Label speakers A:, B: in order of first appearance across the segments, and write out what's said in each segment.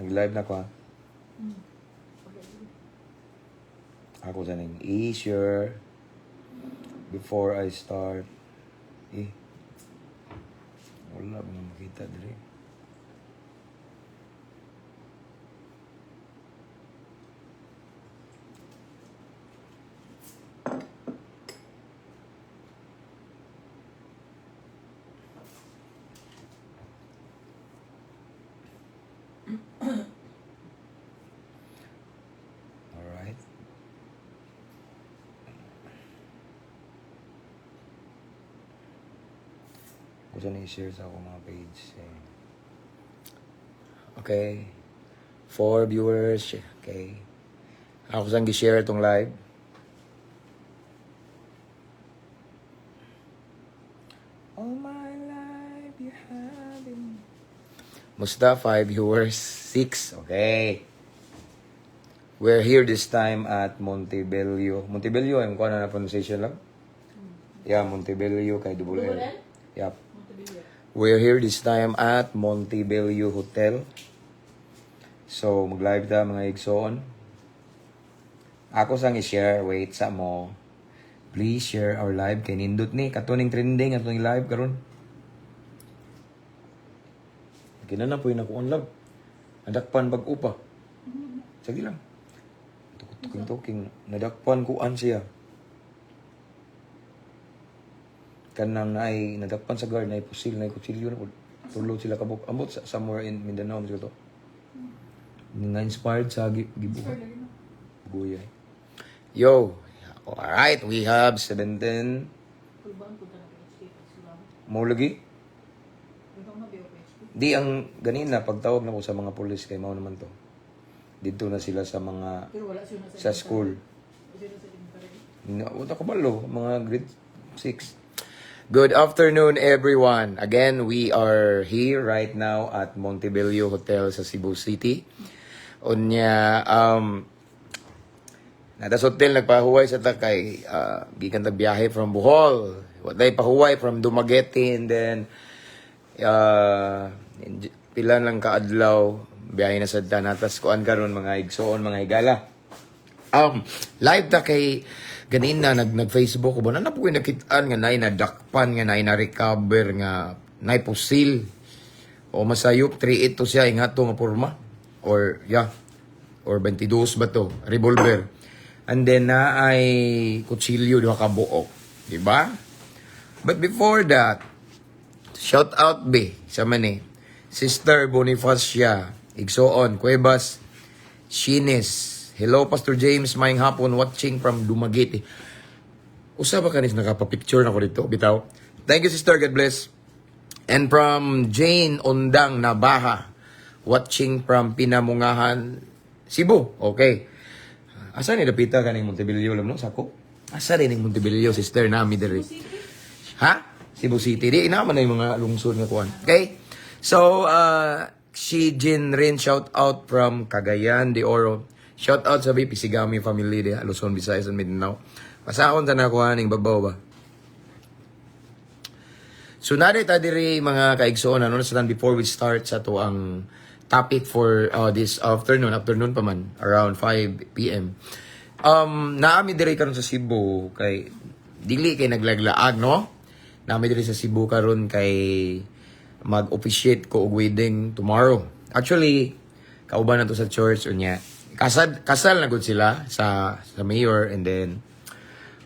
A: Nag-live na ko ha. Ako sa ning i-share before I start. Eh. Wala ba nga makita diri? Alright. Gusto na i-share sa akong mga page. Eh. Okay. Four viewers. Okay. Ako sang gi-share itong live. All my life you have been... Musta? Five viewers. Six. Okay. We're here this time at Montebello. Montebello, ang kuha na pronunciation lang? Yeah, Montebello kay double L.
B: Double L?
A: Yep.
B: Montebello.
A: We're here this time at Montebello Hotel. So, mag-live ta mga igsoon. Ako sang i-share, wait sa mo. Please share our live kay nindot ni katuning trending atong live karon. Kinana po yung nakuan love. Nadakpan bag-o pa. Sige lang. Tuking tuking nadakpan kuan siya. Kanang naay nadakpan sa guard naay pusil naay kutsilyo na pud. Tulo sila kabuk. Ambot sa somewhere in Mindanao siguro to. Nga inspired sa gibuhat.
B: Sorry, lagi na.
A: Guyay. Yo. Alright, we have 17.
B: Kulbaan ko talaga PHP. Sula.
A: Mo lagi.
B: Ikaw na biyo PHP.
A: Di ang ganina pagtawag na ko sa mga pulis kay mao naman to. Dito na sila sa mga
B: Pero wala siya na
A: sa school.
B: Wala siya na sa elementary.
A: No, wala ko balo, mga grade 6. Good afternoon, everyone. Again, we are here right now at Montebello Hotel sa Cebu City. Unya, nata sa hotel, nagpahuway sa takay, gikan tag biyahe from Bohol. Watay pahuway from Dumaguete and then, pila lang kaadlaw, biyahe na sa Natas kuan karon mga igsoon, mga higala. Live ta kay ganina nag Facebook ko ba na po nakitaan nga nay nadakpan nga nay na recover nga nay pusil o masayop 38 to siya ingato nga porma or yeah or 22 ba to revolver and then na ay kutsilyo duha ka buok, di ba? But before that, shout out be sa mani Sister Bonifacia Igsoon Cuevas Shines. Hello, Pastor James, maayong hapon, watching from Dumaguete. Usa ba kanis nakapapicture na ko dito, bitaw. Thank you, sister. God bless. And from Jane Ondang Nabaha, watching from Pinamungahan, Cebu. Okay. Asa ni dapita kaning Montebello alam no sako? Asa rin ning Montebello, sister nami diri? Ha? Cebu City. Di ina man na yung mga lungsod nga kuan. Okay? So, si Jin Rin, shout out from Cagayan de Oro. Shout out sa BP Sigami family di Luzon, Visayas, and Mindanao. Pasahon ta na kuan ning babaw ba. So nari ta diri mga kaigsoon ano sa before we start sa to ang topic for this afternoon, afternoon pa man around 5 PM. Naami diri karon sa Cebu kay dili kay naglaglaag no. Naami diri sa Cebu karon kay mag-officiate ko og wedding tomorrow. Actually, kauban na to sa church unya. Kasal kasal na gud sila sa mayor and then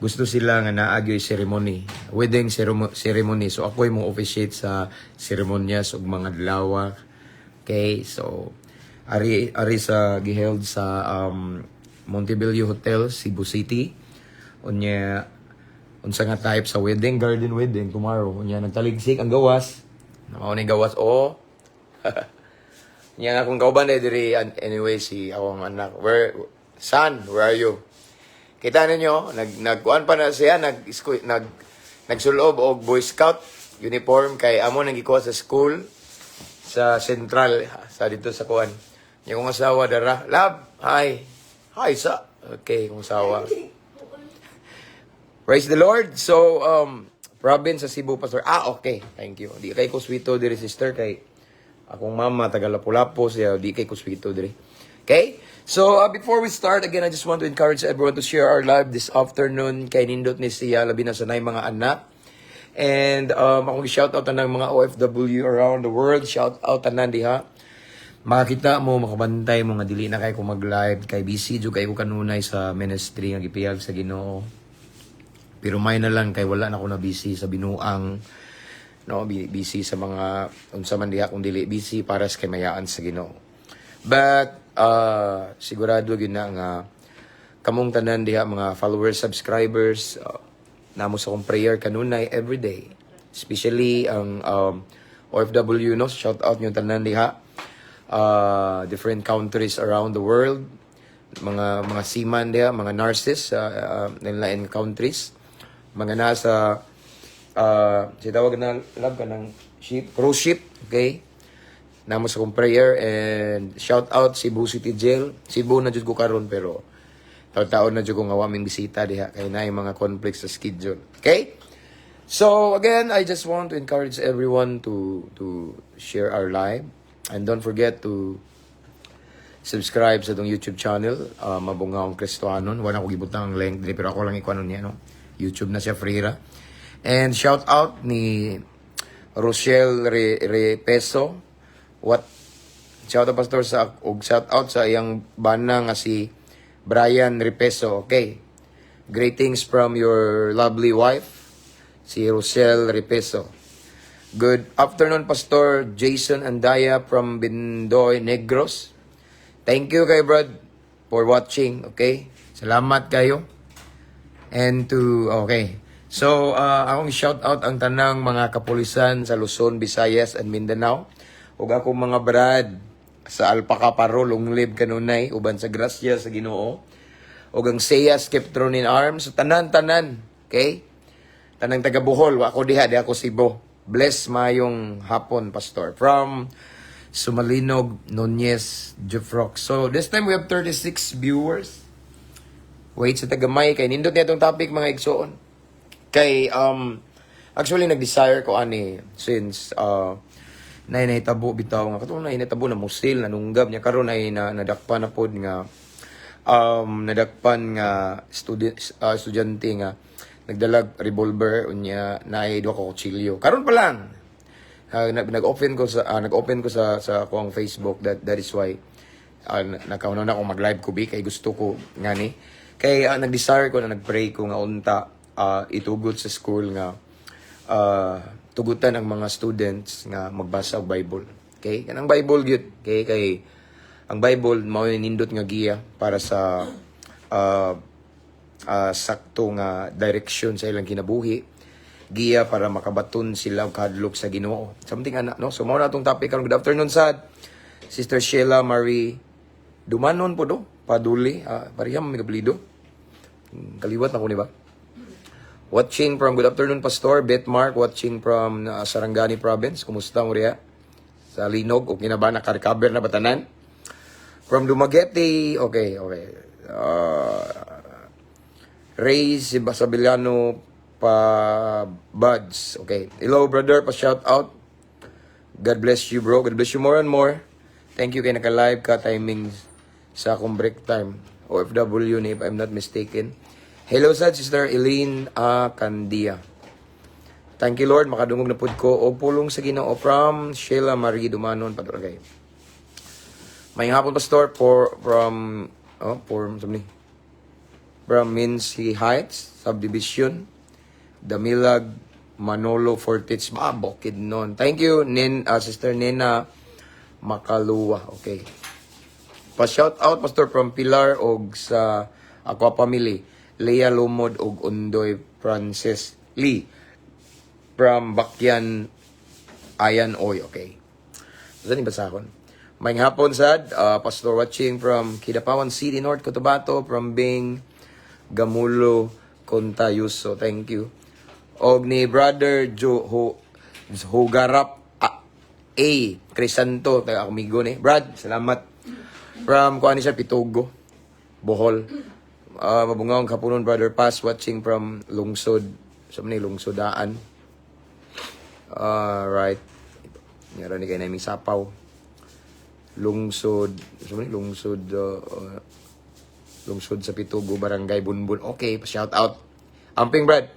A: gusto sila nga naagyoy ceremony, wedding ceremony. So ako mo officiate sa seremonyas ug mga dlawa. Okay, so ari ari sa giheld sa Montebello Hotel, Cebu City. Unya unsa nga type sa wedding, garden wedding tomorrow. Unya nagtaligsik ang gawas. Mao ni gawas o. Nya nga akong kauban eh, diri anyway si akong anak. Where son, where are you? Kita ninyo, nagkuan pa na siya, nag nagsulob og Boy Scout uniform kay amo nang gikuha sa school sa Central sa dito sa kuan. Nya kong asawa dara. Love, hi. Hi sa. Okay, kong asawa. Praise the Lord. So, province sa Cebu, Pastor. Ah, okay. Thank you. Di kay ko sweeto diri sister kay Akong mama taga Lapu-Lapu siya, di kay kuswito diri. Okay? So, before we start, again, I just want to encourage everyone to share our live this afternoon kay nindot ni siya, labi na sa nay mga anak. And akong shout out tanang mga OFW around the world. Shout out tanan diha. Makakita mo, makabantay mo nga dili na kay ko mag-live kay busy jud kay ko kanunay sa ministry nga gipiyag sa Ginoo. Pero may na lang kay wala na ko na busy sa binuang, no, busy sa mga unsa man diha kung dili busy para sa kaymayaan sa Ginoo. But sigurado gyud na nga kamong tanan diha, mga followers, subscribers, namo sa akong prayer kanunay every day. Especially ang OFW, no, shout out nyo tanan diha. Different countries around the world, mga seaman diha, mga nurses sa lain countries, mga nasa si tawag na love ka ng ship, cruise ship, okay? Namo sa akong prayer and shout out Cebu City Jail. Cebu na jud ko karon pero taon-taon na jud ko nga wa ming bisita diha kay naay mga conflicts sa schedule. Okay? So again, I just want to encourage everyone to share our live and don't forget to subscribe sa atong YouTube channel, Mabungaong Kristohanon. Wala ko gibutang ang link diri pero ako lang ikuanon niya, no. YouTube na siya, free ra. And shout out ni Rochelle Re Repeso. What shout out, Pastor, sa og shout out sa iyang bana nga si Brian Repeso. Okay. Greetings from your lovely wife, si Rochelle Repeso. Good afternoon, Pastor Jason Andaya from Bindoy, Negros. Thank you kay Brad for watching, okay? Salamat kayo. And to, okay. So, akong shout out ang tanang mga kapulisan sa Luzon, Visayas, and Mindanao. Ug akong mga brad sa Alpaca Paro, long live kanunay, uban sa grasya sa Ginoo. Ug ang Seyas kept in arms, tanan-tanan, okay? Tanang taga Bohol, wa ko diha, di ako Cebu. Bless mayong hapon, Pastor. From Sumalinog, Nunez, Jeffrock. So, this time we have 36 viewers. Wait sa tagamay kay nindot niya itong topic, mga igsoon. Kay actually nag-desire ko ani since na nahitabo bitaw nga katong na nahitabo na musil nanunggab niya karon ay na nadakpan na pod nga nadakpan nga student estudyante nga nagdalag revolver unya naay duha ka kutsilyo karon pa lang. Nag-open ko sa akong Facebook. That is why nakauna na akong mag-live ko bi kay gusto ko ngani kay nag-desire ko na nag-pray ko nga unta itugot sa school nga tugutan ang mga students nga magbasa og Bible. Okay? Kanang Bible gyud kay kay ang Bible mao ni nindot nga giya para sa sakto nga direction sa ilang kinabuhi, giya para makabaton sila og kahadlok sa Ginoo, something ana, no? So mao na atong topic karon. Good afternoon sad, Sister Sheila Marie Dumanon po do Paduli, pareha man mig apelyido. Kaliwat na ko ni ba. Watching from, good afternoon, Pastor Beth Mark, watching from Sarangani Province. Kumusta mo riya sa Linog? Okay na ba, naka-recover na ba tanan? From Dumaguete, okay. Ray Sibasabiliano pa Buds. Okay. Hello, brother, pa shout out. God bless you, bro. God bless you more and more. Thank you kay naka-live ka timing sa akong break time. OFW ni, if I'm not mistaken. Hello sa Sister Eileen A. Candia. Thank you, Lord, makadungog na pud ko og pulong sa Ginoo from Sheila Marie Dumanon Paduragay. May hapon, Pastor, for from oh for ni from Mincy Heights Subdivision, Damilag, Manolo Fortich, ah, Bukidnon. Thank you, Sister Nina Makaluwa. Okay. Pa-shout out, Pastor, from Pilar og sa Aqua Family, Leah Lumod og Undoy Francis Lee from Bakyan Ayan Oy. Okay. Saan yung basahon? May hapon sad, Pastor, watching from Kidapawan City, North Cotabato, from Bing Gamulo Contayuso. Thank you. Og ni Brother Joe Ho, Hogarap A. Crisanto, taga amigo ni. Brad, salamat. From kuan ni siya Pitugo, Bohol. Mabungawang kapunon, Brother Paz, watching from Lungsod. Sa ni Lungsodaan. Alright. Ngayon ni kay naming sapaw. Lungsod, sa man ni? Lungsod, lungsod sa Pitugo, Barangay Bunbun. Okay, shout out. Amping, Brad.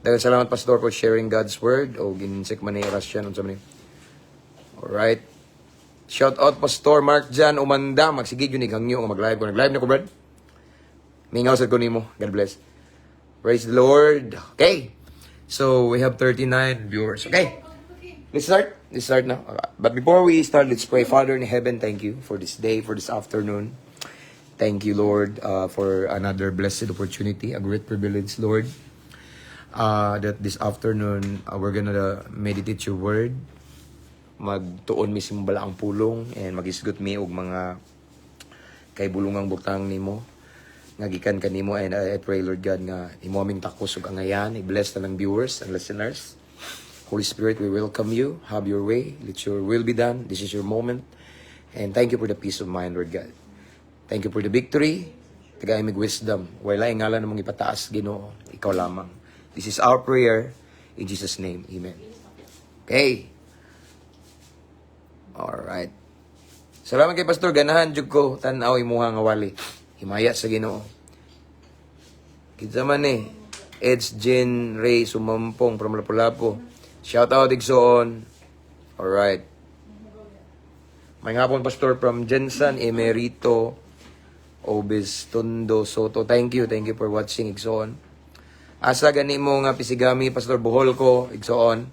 A: Daghang salamat, Pastor, for sharing God's word. O ginsik man ni Russian unsa man ni. Alright. Shout out Pastor Mark Jan Umanda. Magsige gyud ni hangyo nga mag-live ko. Nag-live na ko, Brad. Mingaw sad ko nimo. God bless. Praise the Lord. Okay. So we have 39 viewers. Okay. Let's start. Let's start now. But before we start, let's pray. Father in heaven, thank you for this day, for this afternoon. Thank you, Lord, for another blessed opportunity, a great privilege, Lord, that this afternoon, we're gonna meditate your word. Magtuon mi sa imong balaang pulong and magisgot mi og mga kay bulungang butang nimo nga gikan kanimo, and I pray, Lord God, nga imo aming takos ug angayan. I-bless na lang viewers and listeners. Holy Spirit, we welcome you. Have your way. Let your will be done. This is your moment. And thank you for the peace of mind, Lord God. Thank you for the victory. Tagay mig wisdom. Wala ngalan namong ipataas, Ginoo. Ikaw lamang. This is our prayer in Jesus' name. Amen. Okay. All right. Salamat kay Pastor. Ganahan jud ko tan-aw imuha nga wali. Himaya sa Ginoo. Kinsa man eh. Eds Jen Ray Sumampong from Lapu-Lapu. Shout out, Igsoon. Alright. May hapon, Pastor, from Jensen Emerito Obestondo Soto. Thank you. Thank you for watching, Igsoon. Asa gani mo nga pisigami, Pastor? Bohol ko, Igsoon.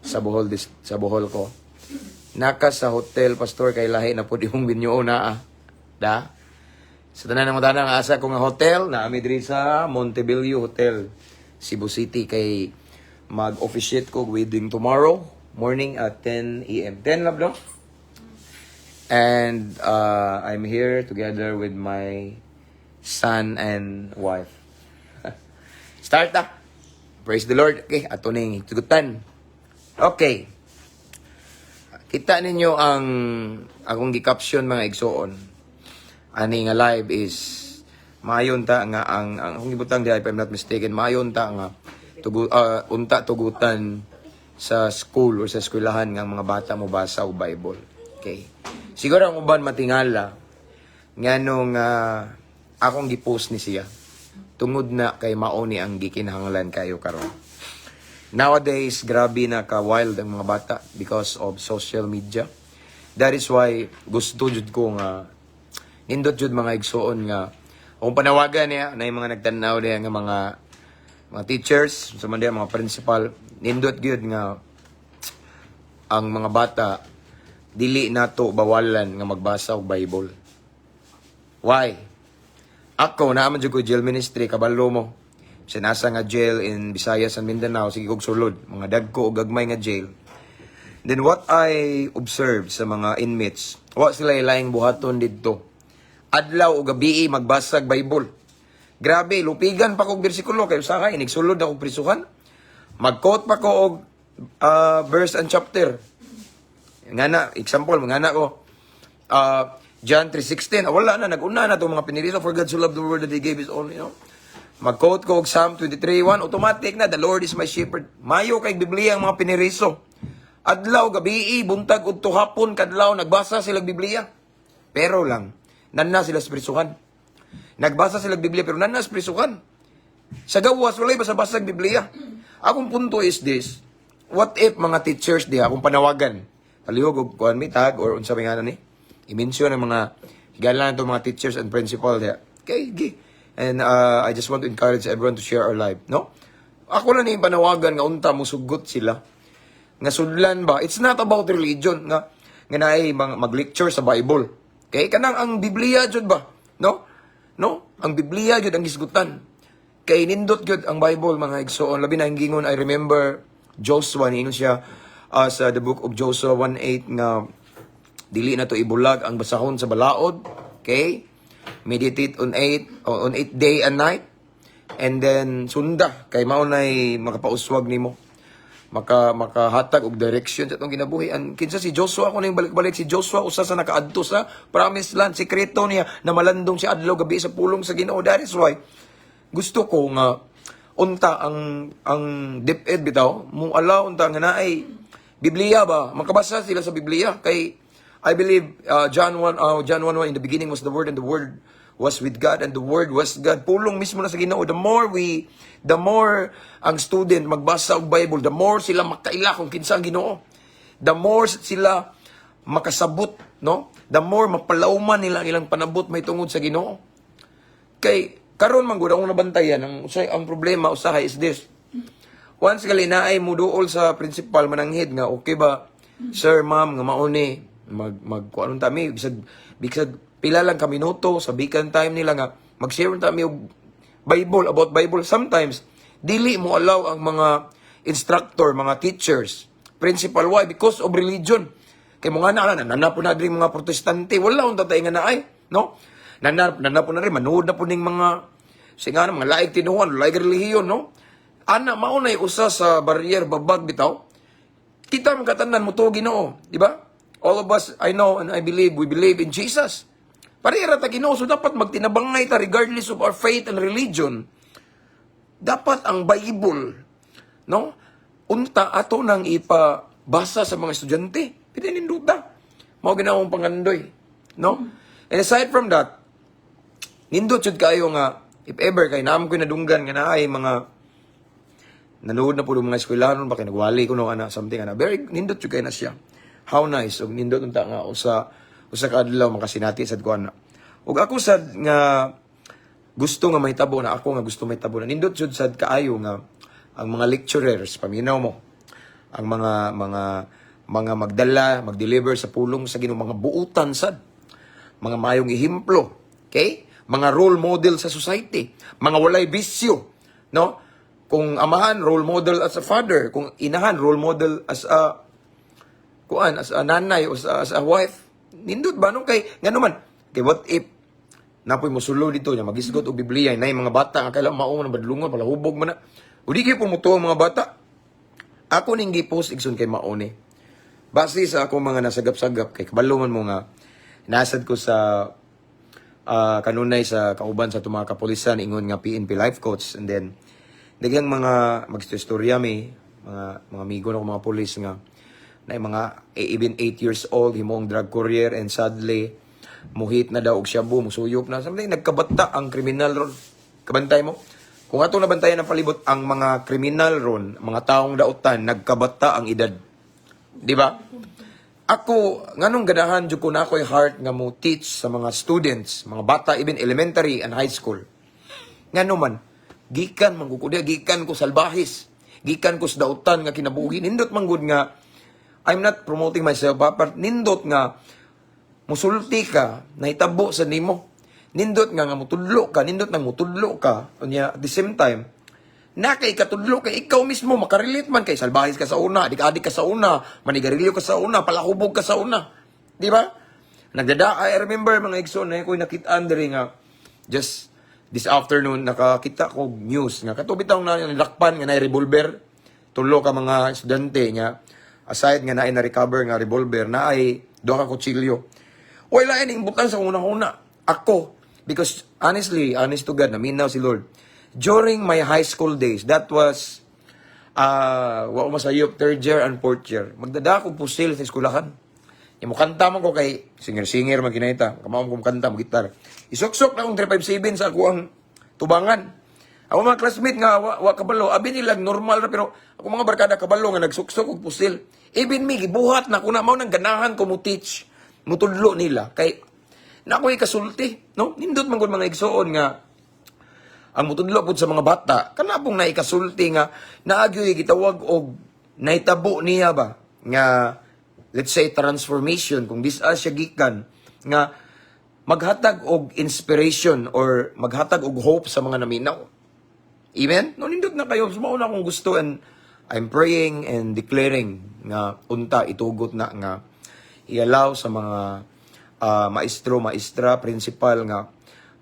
A: Sa Bohol sa Bohol ko. Naka sa hotel, Pastor, kay lahi na pud imong binyo naa. Da? Sa tanan ng tanang asa ko nga hotel, naa mi diri sa Montebello Hotel, Cebu City, kay mag-officiate ko wedding tomorrow morning at 10 a.m. 10 lab, no? And I'm here together with my son and wife. Start ta. Praise the Lord. Okay, ato ning tugutan. Okay. Kita ninyo ang akong gi-caption, mga igsoon. Ani nga live is maayon ta nga ang akong gibutang diha, if I'm not mistaken, maayon ta nga unta tugutan sa school or sa eskwelahan nga ang mga bata mo basa og Bible. Okay. Siguro ang uban matingala nganong akong gipost ni siya tungod na kay mao ni ang gikinahanglan kayo karon. Nowadays, grabe na ka-wild ang mga bata because of social media. That is why gusto jud ko nga nindot jud, mga igsoon, nga akong panawagan niya na yung mga nagtan-aw niya nga mga teachers, sa man diya, mga principal, nindot gyud nga ang mga bata dili nato bawalan nga magbasa og Bible. Why? Ako, naa man jud ko jail ministry, kabalo mo. Sinasa nga jail in Visayas and Mindanao, sige kog sulod, mga dagko o gagmay nga jail. Then what I observed sa mga inmates, wa sila laing buhaton didto. Adlaw o gabi magbasag Bible. Grabe, lupigan pa kog bersikulo kay usahay inig sulod ako prisuhan. Mag-quote pa ko og verse and chapter. Nga na, example, nga na ko, John 3:16, ah, wala na, nag-una na itong mga piniriso, "For God so loved the world that He gave His only." Mag-quote ko og Psalm 23:1, automatic na, "The Lord is my shepherd." Mayo kay Biblia ang mga piniriso. Adlaw, gabi, buntag, udto hapon, kadlaw, nagbasa sila Biblia. Pero lang, nanna sila sa prisuhan. Nagbasa sila Biblia, pero nanna sa prisuhan. Sa gawas, walay basa-basa Biblia. Akong punto is this, what if mga teachers diha, akong panawagan, palihog og kuan mi tag or unsa may ngalan ni, i-mention ang mga higala nato mga teachers and principal diha. Okay, gi. And I just want to encourage everyone to share our live, no? Ako lang ni panawagan nga unta musugot sila. Nga sudlan ba? It's not about religion nga nga naay mag-lecture sa Bible. Okay, kanang ang Biblia jud ba? No? No? Ang Biblia jud ang gisgutan. Kay nindot gyud ang Bible, mga igsoon. Labi na ang gingon, I remember Joshua, niingon siya sa the book of Joshua 1:8 nga dili na to ibulag ang basahon sa balaod. Okay? Meditate on it day and night. And then sunda kay mao nay makapauswag nimo. Makahatag og direction sa atong kinabuhi. An kinsa si Joshua ko ning balik-balik si Joshua, usa sa nakaadto sa promised land. Sekreto niya na malandong si adlaw gabi sa pulong sa Ginoo. That is why gusto ko nga unta ang DepEd bitaw mo allow unta nga naay Biblia ba, makabasa sila sa Biblia kay I believe John 1, John 1:1, "In the beginning was the Word, and the Word was with God, and the Word was God." Pulong mismo na sa Ginoo. The more ang student magbasa og Bible, the more sila makaila kung kinsa ang Ginoo. The more sila makasabot, no? The more mapalawman nila ang ilang panabot may tungod sa Ginoo. Kay karon man gud akong nabantayan ang usay ang problema usahay is this. Once gali naay muduol sa principal, mananghid nga, "Okay ba, sir, ma'am, nga mauni mag mag kuan ta mi bisag bisag pila lang ka minuto sa vacant time nila nga mag-share ta mi og Bible, about Bible?" Sometimes dili mo allow ang mga instructor, mga teachers, principal. Why? Because of religion. Kay mga na nana po na diri mga Protestante, wala unta tay nga naay, no? Nana nana po na rin manuod na po ning mga singa mga laig tinuan, laig relihiyon, no? Ana mao nay usa sa barrier, babag bitaw. Kita man katanan mo to Ginoo, di ba? All of us, I know and I believe, we believe in Jesus. Pareha ta Ginoo, so dapat magtinabangay ta regardless of our faith and religion. Dapat ang Bible, no? Unta ato nang ipabasa sa mga estudyante. Pinaninduta. Mao ginawang pangandoy, no? And aside from that, nindot jud kayo nga if ever kay naam ko nadunggan nga naay mga nanood na po mga eskwelahan ba kay nagwali ko no ana, something ana, very nindot jud kay na siya. How nice ug nindot unta nga usa usa ka adlaw makasinati sad ko ana. Ug ako sad nga gusto nga mahitabo na, ako nga gusto mahitabo na, nindot jud sad kaayo nga ang mga lecturers, paminaw mo ang mga magdala, mag-deliver sa pulong sa Ginoo, mga buutan sad, mga maayong ehemplo, okay, mga role model sa society, mga walay bisyo, no? Kung amahan, role model as a father. Kung inahan, role model as a kuan, as a nanay o as a wife. Nindot ba, no? Kay ngano man kay what if napoy mosulo dito nya magisgot og Biblia, nay mga bata nga kailan mao na badlungon, palahubog man na ug di gyud mutuo ang mga bata. Ako ning gi-post, igsoon, kay mao ni base sa akong mga nasagap-sagap, kay kabalo man mo nga nasad ko sa kanunay sa kauban sa itong mga kapulisan, ingon nga PNP life coach, and then daghang mga magstorya mi, mga amigo na ko mga pulis nga na mga even 8 years old himong drug courier and sadly muhit na daw og shabu, musuyop na something. Nagkabata ang kriminal ron. Kabantay mo kung ato nabantayan ang palibot, ang mga kriminal ron, mga taong dautan, nagkabata ang edad, di ba? Ako, nganong ganahan jud ko na ako'y heart nga mo teach sa mga students, mga bata, even elementary and high school. Ngano man, gikan man ko diya, gikan ko salbahis. Gikan ko sa dautan nga kinabuhi. Nindot man gud nga, I'm not promoting myself, ha, but nindot nga musulti ka, nahitabo sa nimo. Nindot nga nga mutudlo ka, nindot nang mutudlo ka, unya at the same time, na kay katudlo kay ikaw mismo makarelate man, kay salbahis ka sa una, adik-adik ka sa una, manigarilyo ka sa una, palahubog ka sa una. Di ba? Nagdada, I remember, mga igsoon, na ako'y nakitaan diri nga just this afternoon nakakita ko news nga kato bitaw na nilakpan nga nay revolver, tulo ka mga estudyante nga aside nga naay na-recover nga revolver, na ay duha ka kutsilyo. Wala ning butang sa una-una. Ako, because honestly, honest to God, naminaw si Lord. During my high school days, that was wa ko masayop, third year and fourth year. Magdada ko pusil sa eskwelahan. Yung kanta man ko kay singer-singer man kinahita. Kamao ko kanta mo gitar. Isuksok na akong 357 sa ako ang tubangan. Ako mga classmate nga wa, wa kabalo, abi nila normal ra, pero ako mga barkada kabalo nga nagsuksok og pusil. Even me gibuhat na ko na, mao nang ganahan ko mo teach, mutudlo nila kay na ako'y kasulti, no? Nindot man gud, mga igsoon, nga ang mutudlo pud sa mga bata kana pong naikasulti nga naagyoy gitawag og nahitabo niya ba nga, let's say, transformation kung di siya gikan nga maghatag og inspiration or maghatag og hope sa mga naminaw. Amen? No, nindot na kayo. So, mao na akong gusto and I'm praying and declaring nga unta itugot na nga i-allow sa mga maestro, maestra, principal nga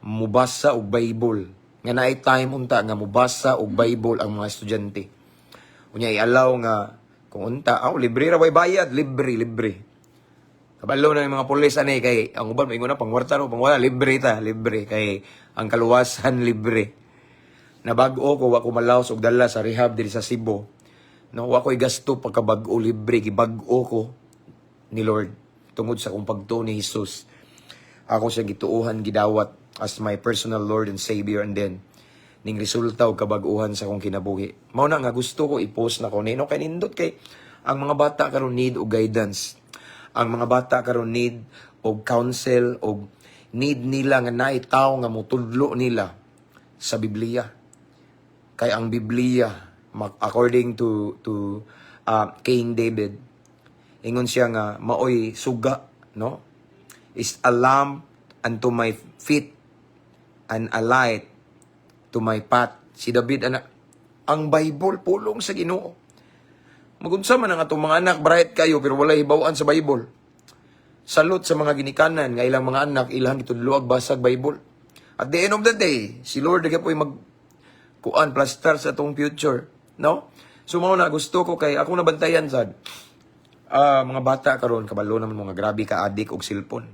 A: mubasa og Bible. Nga naay time unta nga mubasa og Bible ang mga estudyante. Unya i-allow nga kung unta, aw, libre ra, way bayad, libre, libre. Kabalo na yung mga pulis ani kay ang uban moingon na pangwarta no, pangwala, libre ta, libre kay ang kaluwasan libre. Nabag-o ko, wa ko malaos og dala sa rehab diri sa Cebu. No, wa ko'y gasto pagkabag-o, libre gibag-o ko ni Lord. Tungod sa akong pagtuo ni Jesus. Ako siya gituuhan, gidawat as my personal Lord and Savior, and then ning resulta og kabag-uhan sa akong kinabuhi. Mao na nga gusto ko i-post na ko nino kay nindot kay ang mga bata karon need og guidance. Ang mga bata karon need og counsel og need nila nga naay tawo nga motudlo nila sa Biblia. Kay ang Biblia, according to King David, ingon siya nga maoy suga, no? Is a lamp unto my feet and a light to my path. Si David ana, ang Bible pulong sa Ginoo. Magunsa man ang atong mga anak, bright kayo pero wala hibaw-an sa Bible. Salot sa mga ginikanan nga ilang mga anak ilang gitudloag basag Bible. At the end of the day, si Lord po'y mag kuan plaster sa atong future, no? So mao na gusto ko kay ako nabantayan sad. Ah, mga bata karon, kabalo naman mga grabe ka addict og cellphone.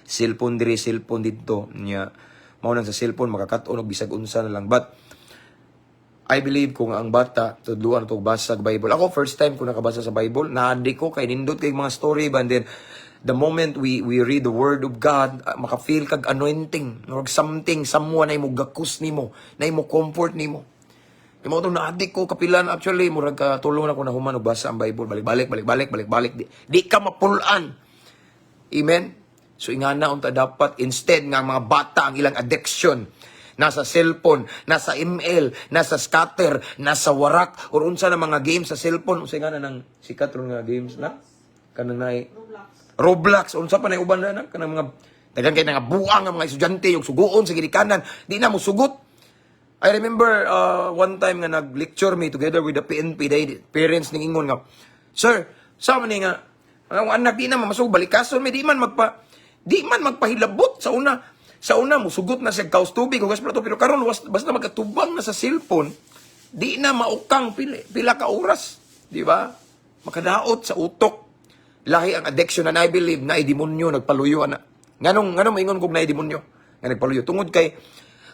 A: Cellphone diri, cellphone didto nya. Mao nang sa cellphone makakat-on og bisag unsa na lang. But I believe kung ang bata tudluan og basa og Bible. Ako, first time ko nakabasa sa Bible, na-addict ko kay nindot kay mga story ba, and then the moment we read the word of God, maka-feel kag anointing or something, someone ay mo gakus nimo, na mo comfort nimo. Kay mao tong na-addict ko kapilan actually, murag ka tulong na ko na human og basa ang Bible, balik-balik, balik-balik, balik-balik, di ka mapul-an. Amen? So ingana unta dapat, instead nga ang mga bata ang ilang addiction nasa cellphone, nasa ML, nasa scatter, nasa warak or unsa na mga games sa cellphone, unsa nga na nang sikat ron nga games na kanang naay
B: Roblox.
A: Roblox, unsa pa na uban na kanang mga daghan kay nga buang ang mga estudyante yung suguon sa ginikanan, di na mo sugot. I remember one time nga nag-lecture me together with the PNP, they, parents ning ingon nga, "Sir, sa man ni nga, ang anak di na masug balikason may di man magpahilabot sa una. Sa una musugot na siya kaus tubig, hugas plato, pero karon basta magkatubang na sa cellphone, di na maukang pila ka oras, di ba? Makadaot sa utok. Lahi ang addiction, and I believe na demonyo nagpaluyo ana. Nganong maingon kog naay demonyo nga nagpaluyo? Tungod kay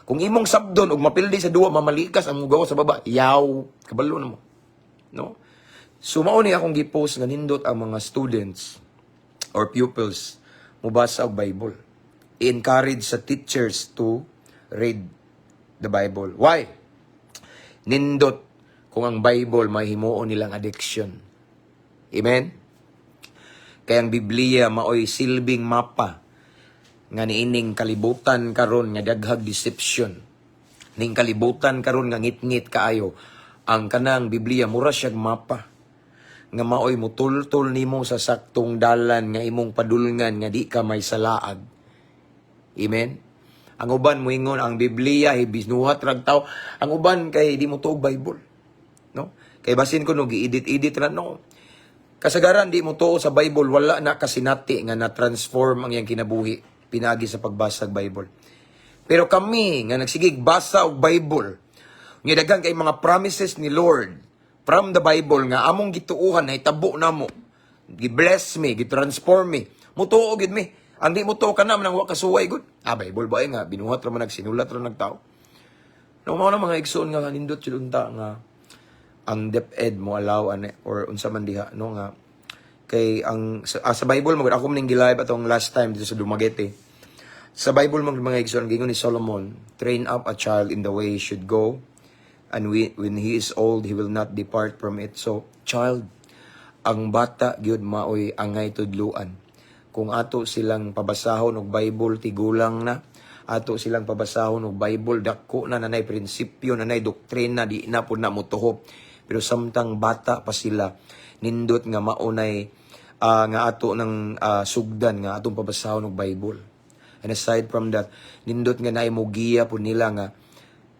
A: kung imong sabdon og mapildi sa duwa, mamalikas ang mugawa sa baba, yaw, kabalo na mo. No? So mao ni akong gi-post nga nindot ang mga students or pupils mobasa og Bible. Encourage sa teachers to read the Bible. Why? Nindot kung ang Bible mahimuon nilang addiction. Amen? Kaya ang Biblia maoy silbing mapa nga niining kalibutan karon nga daghag deception. Ning kalibutan karon nga ngit-ngit kaayo. Ang kanang Biblia mura siyag mapa nga maoy mutultol nimo sa saktong dalan nga imong padulngan nga di ka may salaag. Amen? Ang uban moingon ang Biblia binuhat rag tao. Ang uban kay di mo tuog Bible. No? Kay basin ko no gi-edit-edit ra, no. Kasagaran di mo tuo sa Bible, wala na kasinati nga na-transform ang iyang kinabuhi pinagi sa pagbasa og Bible. Pero kami nga nagsigig basa og Bible, nga daghan kay mga promises ni Lord from the Bible nga among gituohan na itabo namo. Gi-bless me, gi-transform me. Mutuo gid mi. Ang di mo tuo kana man ang wa kasuway gud. Ah, Bible ba ay nga binuhat ra man, nagsinulat ra nagtao. No, mao na, mga igsoon, nga nindot jud unta nga ang DepEd mo allow ane or unsa man diha, no, nga kay ang sa Bible mo, ako maning gi-live atong last time dito sa Dumaguete. Sa Bible mo, mga igsoon, gingon ni Solomon, "Train up a child in the way he should go, and when he is old, he will not depart from it." So child, ang bata gyud maoy angay tudluan. Kung ato silang pabasahon og Bible tigulang na, ato silang pabasahon og Bible dako na, nanay prinsipyo, nanay doktrina, di na pud na motuhop. Pero samtang bata pa sila, nindot nga maunay nga ato ng sugdan nga atong pabasahon og Bible. And aside from that, nindot nga naay mogiya pud nila nga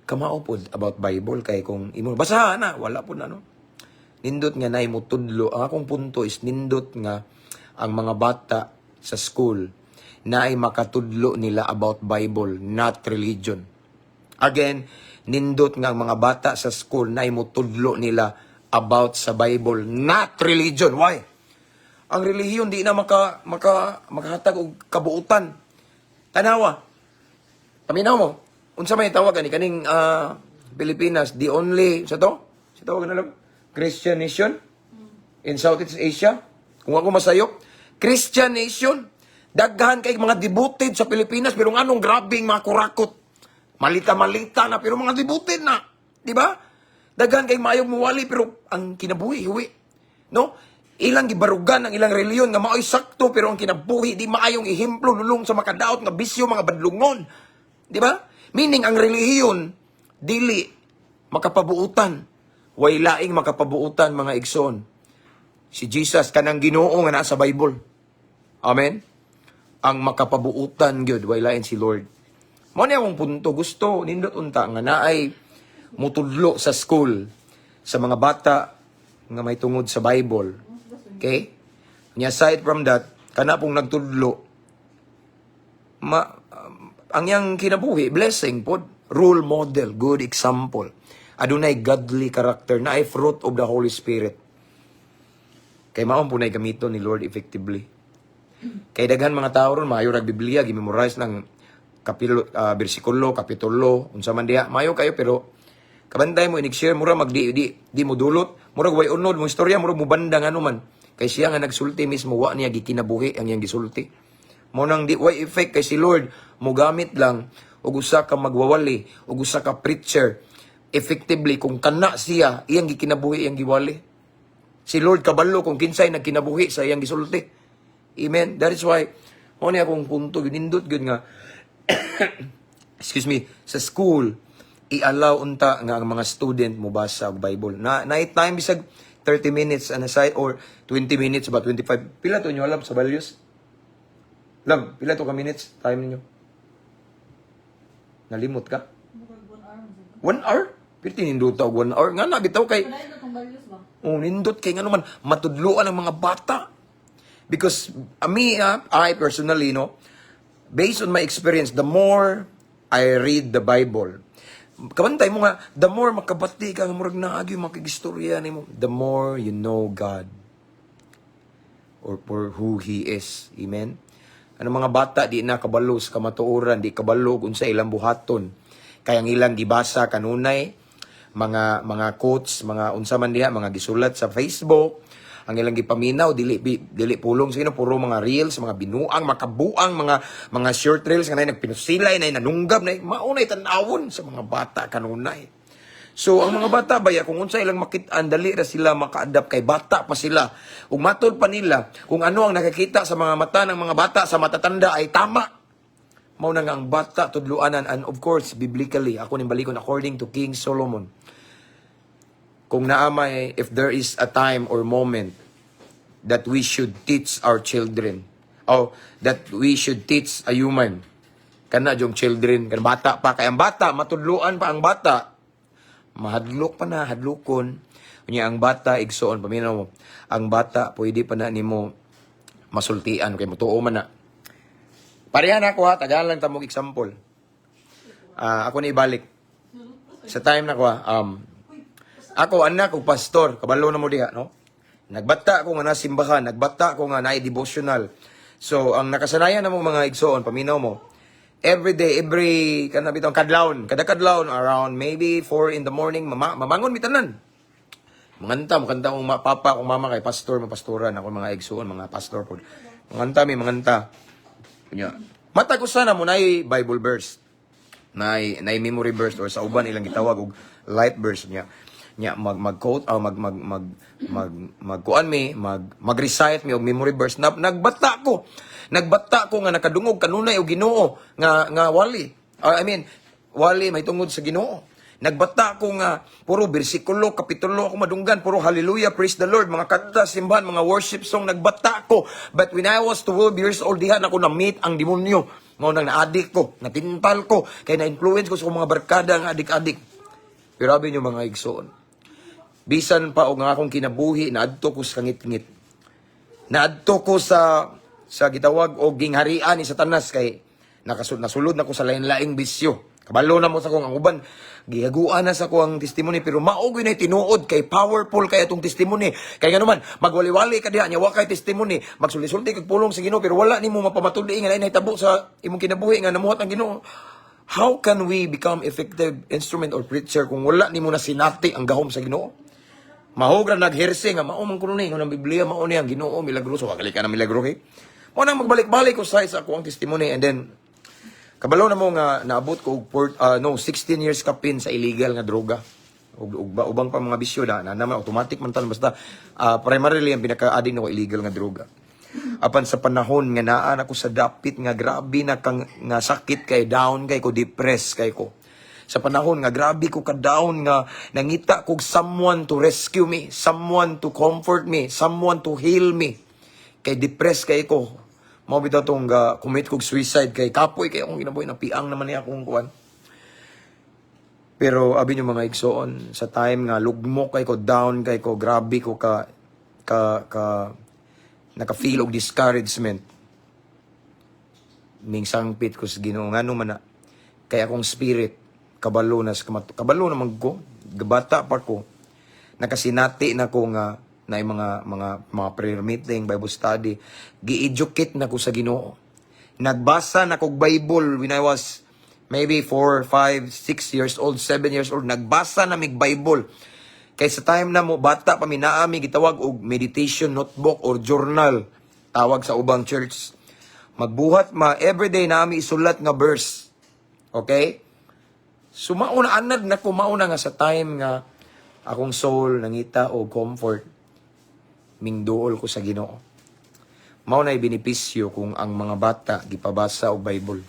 A: kamao pod about Bible, kay kung imo basahan na, wala pud na, no. Nindot nga naay motudlo. Ang akong punto is nindot nga ang mga bata sa school na ay makatudlo nila about Bible, not religion. Again, nindot nga ang mga bata sa school na ay motudlo nila about sa Bible, not religion. Why? Ang relihiyon di na maka makahatag og kabuutan. Tanawa. Paminaw mo. Unsa may tawag ani kaning Pilipinas, the only sa to? Sa tawag na lang Christian nation in Southeast Asia. Kung ako masayop, Christian nation. Daghan kay mga devoted sa Pilipinas, pero nganong grabing mga kurakot? Malita-malita na, pero mga devoted na. Di ba? Daghan kay maayong muwali, pero ang kinabuhi, huwi. No? Ilang gibarugan ang ilang reliyon nga maoy sakto, pero ang kinabuhi di maayong ehemplo, lulong sa makadaot nga bisyo, mga badlungon. Di ba? Meaning ang relihiyon dili makapabuutan. Way laing makapabuutan, mga igsoon. Si Jesus, kanang Ginoo nga naa sa Bible. Amen. Ang makapabuutan gyud, way lain, si Lord. Mao ni akong punto, gusto nindot unta nga naay mutudlo sa school sa mga bata nga may tungod sa Bible. Okay? Nya aside from that, kana pong nagtudlo ma ang iyang kinabuhi blessing pod, role model, good example. Adunay godly character, naay fruit of the Holy Spirit. Kay mao po nay gamiton ni Lord effectively. Kay daghan mga tao ron maayo rag Biblia, gi-memorize ng kapilo, bersikulo, kapitulo, unsa man diha, maayo kayo, pero kabantay mo inig-share, mura mag di mo dulot, murag way unod mo istorya, murag mo banda ngano man. Kay siya nga nagsulti mismo, wa niya gikinabuhi ang iyang gisulti. Mo nang di way effect, kay si Lord mogamit lang og usa ka magwawali og usa ka preacher effectively kung kana siya iyang gikinabuhi iyang giwali. Si Lord kabalo kung kinsay nagkinabuhi sa iyang gisulti. Amen. That is why mo ni akong punto, nindot gyud nga, excuse me, sa school i-allow unta nga ang mga student mo basa og Bible. Na night time, bisag 30 minutes and aside or 20 minutes ba, 25. Pila to nyo alam sa values? Love, pila to ka minutes time ninyo? Nalimot ka?
B: Murag 1 hour man sad.
A: 1 hour? Pero nindot og 1 hour. Nga na bitaw kay
B: Padayon na tong values ba?
A: Oh, nindot kay ngano man matudloan ang mga bata. Because me, I personally, no, based on my experience, the more I read the Bible, kabantay mo nga, the more makabati ka, nga murag naagi makigistorya nimo, the more you know God or for who He is. Amen? Ano, mga bata di na kabalo sa kamatuoran, di kabalo kung sa ilang buhaton. Kaya ang ilang gibasa kanunay, mga quotes, mga unsa man diha, mga gisulat sa Facebook, ang ilang gipaminaw dili pulong sa Ginoo, puro mga reels, mga binuang, makabuang, mga short reels nga nay nagpinusilay, nay nanunggab, nay mao nay tan-awon sa mga bata kanunay. So ang mga bata baya, kung unsa ilang makit-an, dali ra sila maka-adapt kay bata pa sila. Ug matud pa nila kung ano ang nakakita sa mga mata ng mga bata sa matatanda ay tama. Mao na nga ang bata tudluanan, and of course biblically, ako ning balikon, according to King Solomon. Kung naamay, if there is a time or moment that we should teach our children or that we should teach a human, kana jung children, kana bata pa, kay ang bata matudluan pa, ang bata mahadlok pa na, hadlokon. Unya ang bata, igsoon, paminaw mo, ang bata pwede pa na nimo masultian kay mutuo man na. Pareha na ako ha, tagalan lang tamong example. Ah, ako na ibalik sa time na ko ha, ako anak og pastor, kabalo na mo diha, no? Nagbata ako nga nasimbahan, nagbata ako nga naay devotional. So, ang nakasanayan na mo, mga igsoon, paminaw mo, every day, every, kana bitong kadlawon, kada kadlawon, around maybe 4 in the morning, mamangon mi tanan. Manganta, manganta akong papa, akong mama kay pastor, mapastoran ako, mga igsoon, mga pastor po. Manganta mi, manganta. Nya. Matag usa na mo naay Bible verse. Naay memory verse or sa uban ilang gitawag og life verse niya. Nya mag mag-quote o mag mag mag mag magkuan mi, mag mag-recite mi og memory verse. Na, nagbata ko. Nagbata ko nga nakadungog kanunay og Ginoo nga wali. I mean, wali may tungod sa Ginoo. Nagbata ko nga puro bersikulo, kapitulo ako madunggan, puro hallelujah, praise the Lord, mga kanta, simbahan, mga worship song, nagbata ko. But when I was 12 years old, diha na ako na-meet ang demonyo. Mao nang na-addict ko, natintal ko, kay na-influence ko sa akong mga barkada nga adik-adik. Pero abi nyo, mga igsoon, bisan pa og nga akong kinabuhi, naadto ko sa kangit-ngit. Naadto ko sa gitawag og gingharian ni Satanas kay nasulod na ko sa lain-laing bisyo. Kabalo na mo sa kong ang uban, gihaguan na sa ko ang testimony, pero mao gyud na tinuod kay powerful kay atong testimony. Kay ngano man magwali-wali ka diha nya wa kay testimony, magsulti-sulti kag pulong sa Ginoo, pero wala nimo mapamatuli nga naay nahitabo sa imong kinabuhi nga namuhat ang Ginoo. How can we become effective instrument or preacher kung wala nimo na sinati ang gahom sa Ginoo? Mahog ra nagherse nga mao man kuno ni nga Biblia, mao ni ang Ginoo milagroso. Wa ka na milagro kay. Mao nang magbalik-balik ko sa ako ang testimony, and then kabalo na mo nga naabot ko og port, no, 16 years kapin sa illegal nga droga. Ug ubang pa mga bisyo na, na naman automatic man tan, basta primarily ang pinaka-addict nako illegal nga droga. Apan sa panahon nga naa na ko sa dapit nga grabe na kang nga sakit kay, down kay ko, depressed kay ko. Sa panahon nga grabe ko ka down nga nangita kog someone to rescue me, someone to comfort me, someone to heal me. Kay depressed kay ko. Mao bitaw tong commit kog suicide kay kapoy kay akong kinabuhi, napiang naman niya akong kuan. Pero abi nyo, mga igsoon, sa time nga lugmok kay ko, down kay ko, grabe ko ka naka-feel og discouragement. Ning sangpit ko sa Ginoo, ngano man na kay akong spirit kabalo na sa kabalo na man ko, gabata pa ko, nakasinati na ko nga na mga prayer meeting, Bible study, gi-educate na ko sa Ginoo. Nagbasa na kog Bible when I was maybe 4, 5, 6 years old, 7 years old. Nagbasa na mig Bible. Kay sa time na mo bata pa mi, naa mi gitawag og meditation notebook or journal, tawag sa ubang church. Magbuhat ma everyday na mi isulat nga verse. Okay? So mauna anad na ko, mauna nga sa time nga akong soul nangita og comfort, mingduol ko sa Ginoo. Mao na benepisyo kung ang mga bata gipabasa og Bible.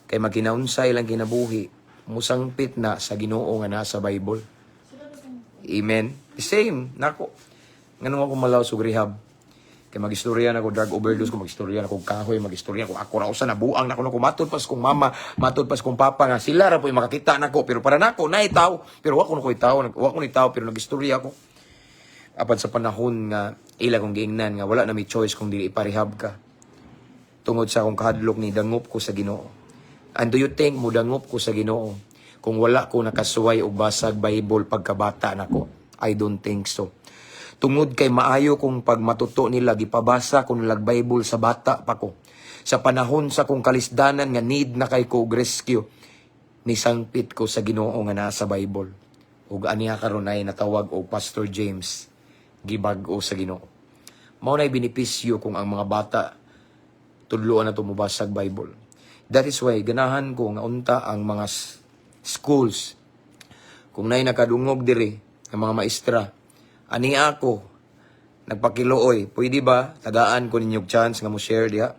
A: Kay magkinaunsay lang kinabuhi, musangpit na sa Ginoo nga nasa Bible. Amen. The same nako. Nganong ako malaw og rehab? Kay magistorya na ko drug overdose ko, magistorya na ko kahoy, magistorya ko ako ra usa nabuang na ko nako, matud pas kong mama, matud pas kong papa nga sila ra po'y makakita nako, pero para nako naay tawo, pero wa ko na ko'y tawo, wa ko ni tawo, pero nagistorya ko. Apan sa panahon nga ila kong giingnan nga wala na may choice kung dili iparehab ka. Tungod sa akong kahadlok ni dangop ko sa Ginoo. And do you think mo dangop ko sa Ginoo kung wala ko nakasuway og basag Bible pagkabata nako? I don't think so. Tungod kay maayo kong pagmatuto nila, gipabasa ko nilag Bible sa bata pa ko. Sa panahon sa kong kalisdanan nga need na kay ko og rescue, nisangpit ko sa Ginoo nga nasa Bible. Ug aniya karon ay natawag og Pastor James, gibag-o sa Ginoo. Mao na'y benepisyo kung ang mga bata tudloan na mobasag Bible. That is why ganahan ko nga unta ang mga schools, kung naay nakadungog diri ang mga maestra, ani ako nagpakiluoy, pwede ba tagaan ko ninyo og chance nga mo share diha?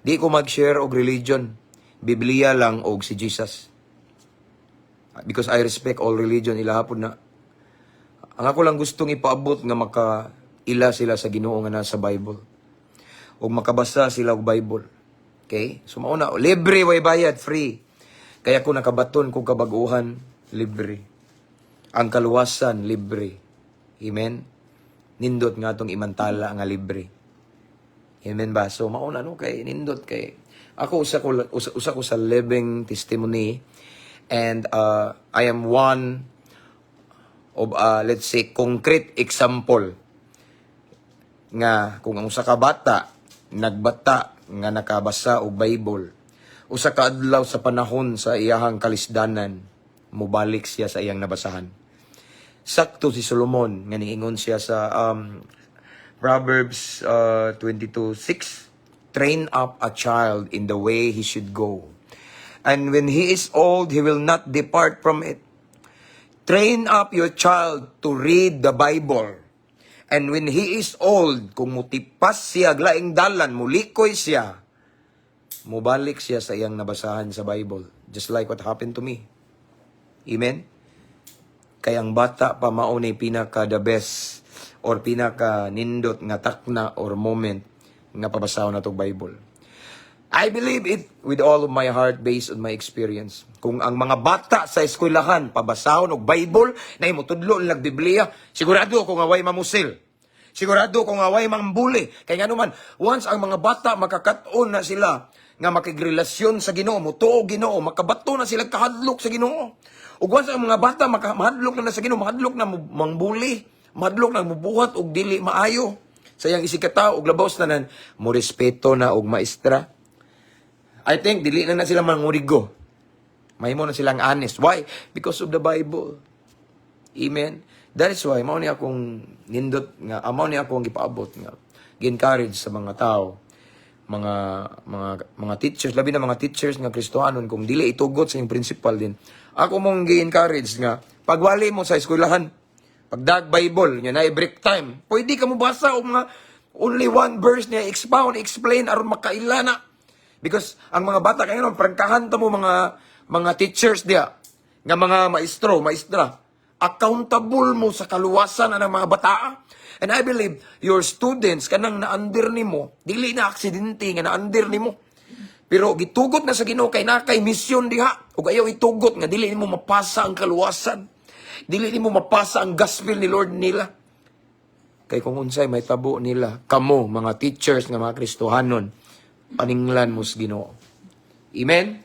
A: Di ko mag-share og religion, Biblia lang og si Jesus, because I respect all religion, ilahapon na. Ang ako lang gustong ipaabot nga maka ila sila sa Ginoo nga nasa Bible ug makabasa sila og Bible. Okay? So mao na, libre, way bayad, free. Kaya kung nakabaton kog kabaguhan, libre. Ang kaluwasan, libre. Amen. Nindot nga atong imantala nga libre. Amen ba? So mao na, no, kay nindot kay ako usa ko sa living testimony and I am one of let's say, concrete example nga kung ang usa ka bata nagbata nga nakabasa og Bible, usa ka adlaw sa panahon sa iyahang kalisdanan, mobalik siya sa iyang nabasahan. Sakto si Solomon nga niingon siya sa Proverbs 22:6, "Train up a child in the way he should go, and when he is old, he will not depart from it." Train up your child to read the Bible. And when he is old, kung mutipas siya laing dalan, mulikoy siya, mubalik siya sa iyang nabasahan sa Bible. Just like what happened to me. Amen? Kaya ang bata pa, mao ni pinaka the best or pinaka nindot nga takna or moment nga pabasahon nato Bible. I believe it with all of my heart based on my experience. Kung ang mga bata sa eskwelahan pabasahon og Bible na imutudlo nilag Biblia, sigurado ako nga way mamusil. Sigurado ko nga way mambuli. Kay ngano man, once ang mga bata makakat-on na sila nga makigrelasyon sa Ginoo, mutuo Ginoo, makabato na sila kahadlok sa Ginoo. Ug once ang mga bata mahadlok na sa Ginoo, mahadlok na mangbuli, mahadlok na mubuhat og dili maayo sa iyang isigkatawo, ug labaw sa tanan, mo respeto na og maestra. I think dili na na sila mangurigo. Mahimo na silang honest. Why? Because of the Bible. Amen. That is why mao ni akong nindot nga mao ni akong gipaabot nga gi-encourage sa mga tao, mga teachers, labi na mga teachers nga Kristohanon. Kung dili itugot sa inyong principal din, ako mong gi-encourage nga pagwali mo sa eskwelahan, pagdag Bible nya na break time, pwede ka mo basa og mga only one verse niya, expound, explain aron makaila na, because ang mga bata kay ngayon, prangkahan ta mo mga teachers diya nga mga maestro, maestra, accountable mo sa kaluwasan ang mga bataa. And I believe your students kanang na-under nimo, dili na aksidente nga na-under nimo. Pero gitugot na sa Ginoo kay na kay misyon diha. Ug ayaw itugot nga dili nimo mapasa ang kaluwasan. Dili nimo mapasa ang gospel ni Lord nila. Kay kung unsay may tabo nila, kamo mga teachers nga mga Kristohanon, paninglan mo sa Ginoo. Amen?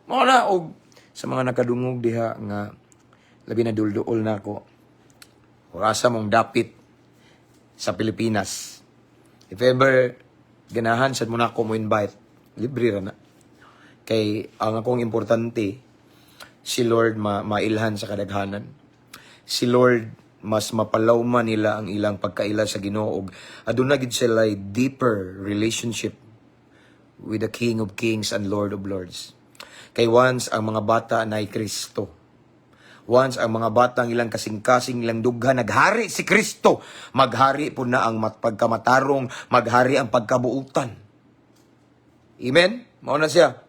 A: Mao na. Og sa mga nakadungog diha nga labi na dulduol na ako. Asa mong dapit sa Pilipinas. If ever ganahan sad mo na ako mo invite, libre ra na. Kay ang akong importante, si Lord mailhan sa kadaghanan. Si Lord mas mapalawman nila ang ilang pagkaila sa Ginoo ug aduna gid sila deeper relationship with the King of Kings and Lord of Lords. Kay once ang mga bata na Kristo, once ang mga batang ilang kasing-kasing, ilang dughan, naghari si Kristo, maghari po na ang pagkamatarong, maghari ang pagkabuutan. Amen? Mao na siya.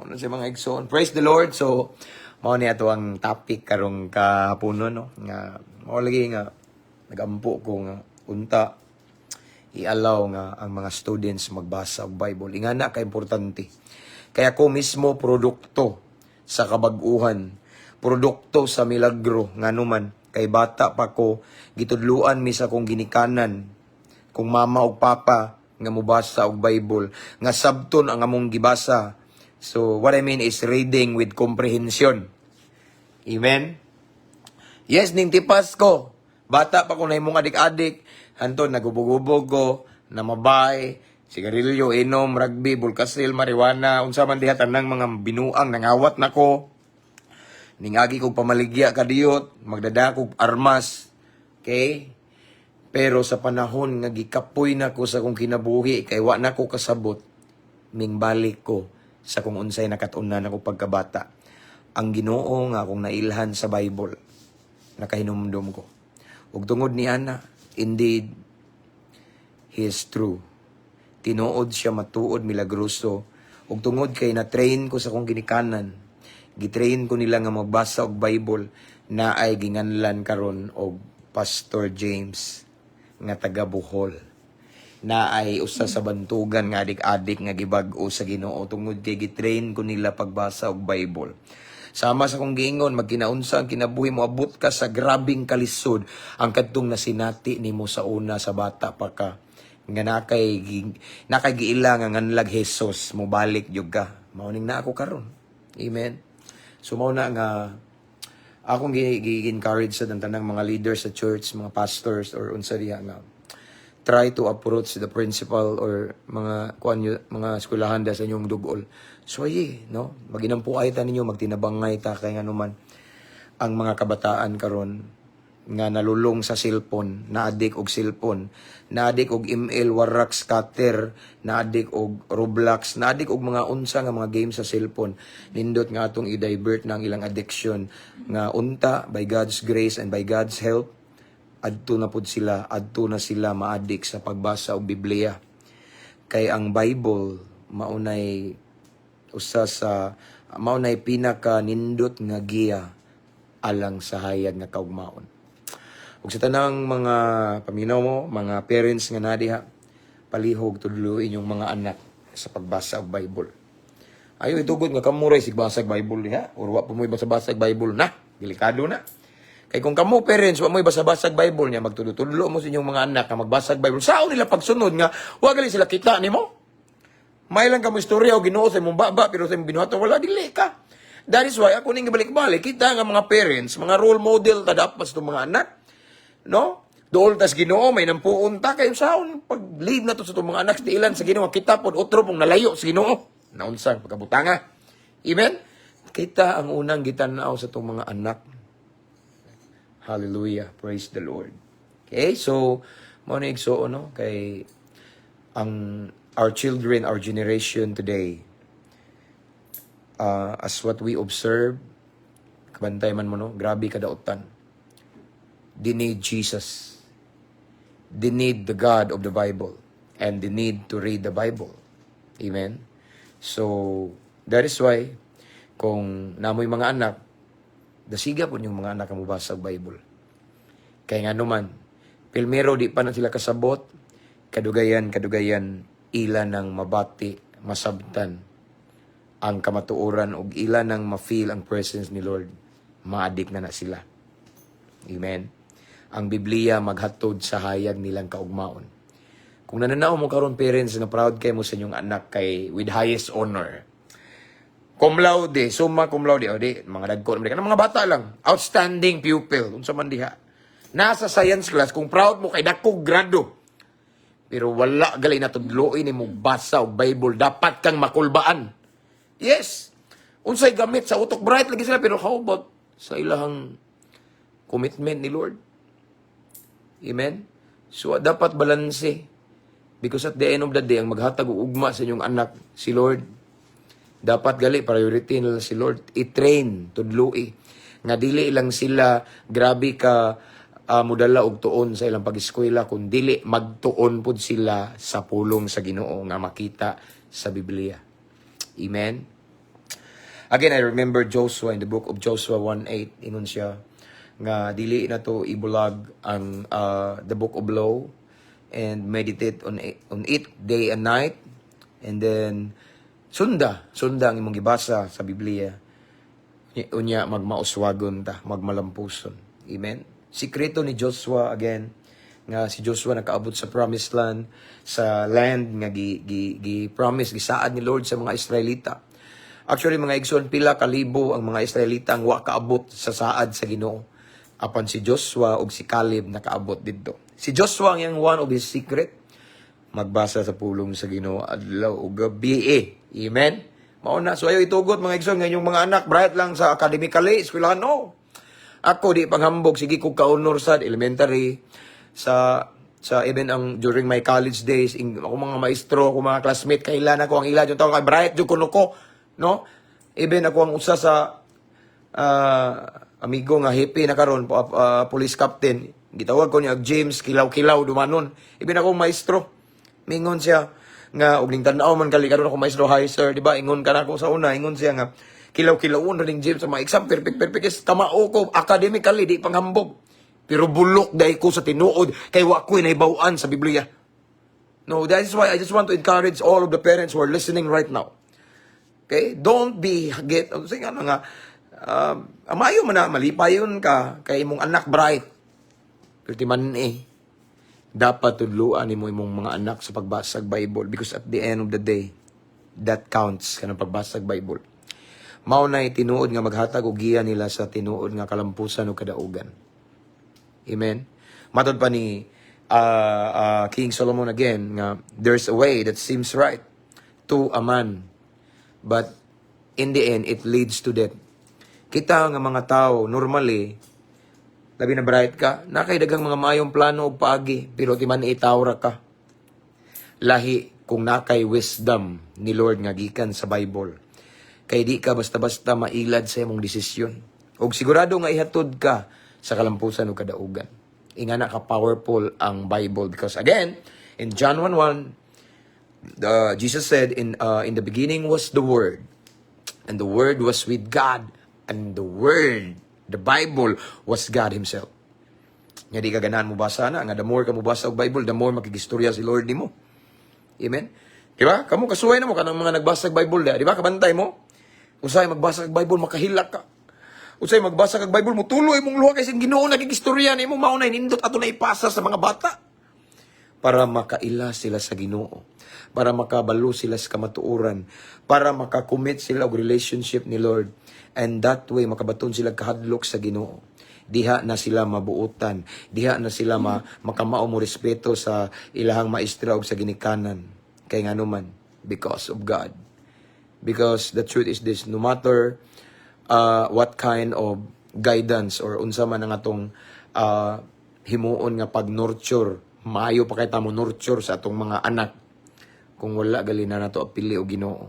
A: Mao na siya, mga igsoon. Praise the Lord. So, mao ni ato ang topic karong kahaponon, no? Nga, mao lagi nga, nagampo ko nga, unta, i-allow nga ang mga students magbasa og Bible. Ingana ka importante. Kaya ko mismo produkto sa kabag-uhan, produkto sa milagro, nganuman kay bata pa ko gitudluan mi sa akong ginikanan, kung mama og papa, nga mobasa og Bible nga sabton ang among gibasa. So what I mean is reading with comprehension. Amen. Yes, ning tipas ko. Bata pa ko nahimong adik-adik. Hanton, nagubog-ubog ko, namabay, sigarilyo, inom, rugby, bulkasil, marijuana, unsa man diha tanang mga binuang, nangawat na ko. Ningagi kog pamaligya kadiyot, magdada kog armas. Okay? Pero sa panahon nga gikapoy na ko sa akong kinabuhi, kay wa na ko kasabot, mingbalik ko sa kung unsay nakat-unan ako pagkabata. Ang Ginoo nga akong nailhan sa Bible, nakahinumdom ko. Ug tungod ni ana, indeed, He is true. Tinuod siya, matuod, milagroso. Ug tungod kay na-train ko sa akong ginikanan, gitrain ko nila nga magbasa og Bible, na ay ginganlan karon og Pastor James nga taga Bohol na ay usa sa bantugan nga adik-adik nga gibag-o sa Ginoo tungod kay gitrain ko nila pagbasa og Bible. Sama sa kong giingon, magkinaunsa ang kinabuhi mo, abot ka sa grabing kalisod, ang kadtong nasinati nimo sa una sa bata pa ka nga nakay giila nga nganlag Jesus, mobalik jud ka. Mao ning na ako karon. Amen. So mao na nga akong gi-encourage sa tanang mga leaders sa church, mga pastors or unsa diha nga try to approach the principal or mga kuan nyo, mga eskwelahan da sa inyong dugol. So ay, no, maginampuay ta ninyo, magtinabangay ta, kay nganuman ang mga kabataan karon nga nalulong sa cellphone, na-addict og cellphone, na-addict og ML, Warak, Scatter, na-addict og Roblox, na-addict og mga unsa nga mga games sa cellphone. Nindot nga atong i-divert na ang ilang addiction nga unta by God's grace and by God's help, adto na pud sila, adto na sila ma-addict sa pagbasa og Biblia. Kay ang Bible maunay usa sa maunay pinaka nindot nga giya alang sa hayag nga kaugmaon. Ug sa tanang mga paminaw mo, mga parents nga nadiha, palihog tudlo inyong mga anak sa pagbasa og Bible. Ayo itugot nga kamo ray sigbasa og Bible diha or wa pa mo'y basa-basa og Bible na, delikado na. Kay kung kamo parents wa mo'y basa-basa og Bible niya, magtudlo-tudlo mo sa inyong mga anak nga magbasa og Bible, sao nila pagsunod nga wa gali sila kita nimo? May lang ka mo istorya o Ginoo sa imong baba, pero sa imong binuhatan wala, dili ka. That is why ako ning gibalik-balik kita nga mga parents, mga role model ta dapat sa itong mga anak. No? Dool tas Ginoo, may nampuon ta kayo saon pag lead na to sa itong mga anak sa ilan sa Ginoo, kita pod otro pong nalayo sa Ginoo. Naunsang pagkabutanga. Amen? Kita ang unang gitan-aw sa itong mga anak. Hallelujah. Praise the Lord. Okay, so mao ni, igsuon, no, kay ang our children, our generation today, as what we observe, kabantay man mo, no, grabe kadautan. They need Jesus. They need the God of the Bible and they need to read the Bible. Amen. So that is why kung naa moy mga anak, dasiga pud inyong mga anak ang mobasa og Bible. Kay nga naman, pilmero di pa na sila kasabot, kadugayan, kadugayan, ila nang mabati, masabtan ang kamatuoran ug ila nang ma-feel ang presence ni Lord, ma-addict na na sila. Amen. Ang Biblia maghatod sa hayag nilang kaugmaon. Kung nananaw mo karon, parents, nga proud kay mo sa inyong anak kay with highest honor. Cum laude, summa cum laude, o di, mga dagko naman, kanang mga bata lang, outstanding pupil, unsa man diha. Nasa science class, kung proud mo kay dako grado, pero wala gali natudloin nimo basa og Bible, dapat kang makulbaan. Yes. Unsay gamit sa utok, bright lagi sila, pero how about sa ilahang commitment ni Lord? Amen? So, dapat balanse. Because at the end of the day, ang maghatag og ugma sa inyong anak, si Lord. Dapat gali, priority nila si Lord. I-train, tudloi. Nga dili lang sila grabe ka mudala og tuon sa ilang pag-eskwela, kun dili magtuon pud sila sa pulong sa Ginoo nga makita sa Biblia. Amen. Again, I remember Joshua in the book of Joshua 1:8, ingon siya nga dili na to ibulag ang the book of law and meditate on it day and night, and then sunda sunda ang imong gibasa sa Biblia, unya magmauswagon ta, magmalampuson. Amen. Sikreto ni Joshua again, nga si Joshua nakaabot sa promised land, sa land nga gi promise, gisaad ni Lord sa mga Israelita. Actually, mga igsoon, pila kalibo ang mga Israelita ang wa kaabot sa saad sa Ginoo, apan si Joshua ug si Caleb nakaabot didto. Si Joshua, ang iyang one of his secret, magbasa sa pulong sa Ginoo adlaw ug gabi eh. Amen. Mao na. So ayo itugot, mga igsoon, nga inyong mga anak bright lang sa academically, eskwelahan, no. Ako di panghambog, sige ko ka-honor sa elementary, sa even ang during my college days, ako mga maestro, ako mga classmate, kailan ako ang ila yung tawag kay bright jud kuno ko, no? Even ako ang usa sa amigo nga happy na karon, police captain, gitawag ko niya og James Kilaw-kilaw dumanon. Even ako maestro, mingon siya nga og ning tan-aw man kali karon ako maestro, "Hi sir," di ba? Ingon ka na ako sa una, ingon siya nga kilaw-kilawon ra ning James sa mga exam, perfect perfect is kamao ko academically, di panghambog. Pero bulok dai ko sa tinuod kay wa ko'y nahibaw-an sa Biblia. No, that is why I just want to encourage all of the parents who are listening right now. Okay? Don't be get sige nga nga amayo man na malipayon ka kay imong anak bright. Pero ti man eh dapat tudluan nimo imong mga anak sa pagbasa og Bible, because at the end of the day, that counts, kanang pagbasa og Bible. Mao na tinuod nga maghatag og giya nila sa tinuod nga kalampusan ug kadaugan. Amen. Matod pa ni King Solomon again nga there's a way that seems right to a man, but in the end it leads to death. Kita nga mga tao normally, labi na bright ka, naa kay daghang mga maayong plano ug paagi, pero ti man itawra ka. Lahi kung naa kay wisdom ni Lord nga gikan sa Bible. Kay di ka basta-basta mailad sa imong desisyon. Og sigurado nga ihatod ka sa kalampusan ug kadaugan. Ingana ka powerful ang Bible, because again, in John 1:1, Jesus said, in the beginning was the Word, and the Word was with God, and the Word, the Bible, was God Himself. Nga di ka ganahan mo basa na, nga the more ka mo basa og Bible, the more makigistorya si Lord nimo. Amen? Di ba? Kamo kasuway na mo kanang mga nagbasa og Bible di ba? Kabantay mo. Usay magbasa og Bible, makahilak ka. Usay magbasa kag Bible, mutuloy imong luha kay sing Ginoo nagigistorya nimo. Mao na nindot ato na ipasa sa mga bata para makaila sila sa Ginoo, para makabalo sila sa kamatuoran, para makakommit sila og relationship ni Lord. And that way makabaton sila kahadlok sa Ginoo. Diha na sila mabuotan, diha na sila makamao mo respeto sa ilahang maestra ug sa ginikanan. Kay ngano man, because of God. Because the truth is this, no matter what kind of guidance or unsa man ang atong himuon nga pag-nurture. Maayo pa kay ta mo nurture sa atong mga anak. Kung wala gali na nato apili og Ginoo,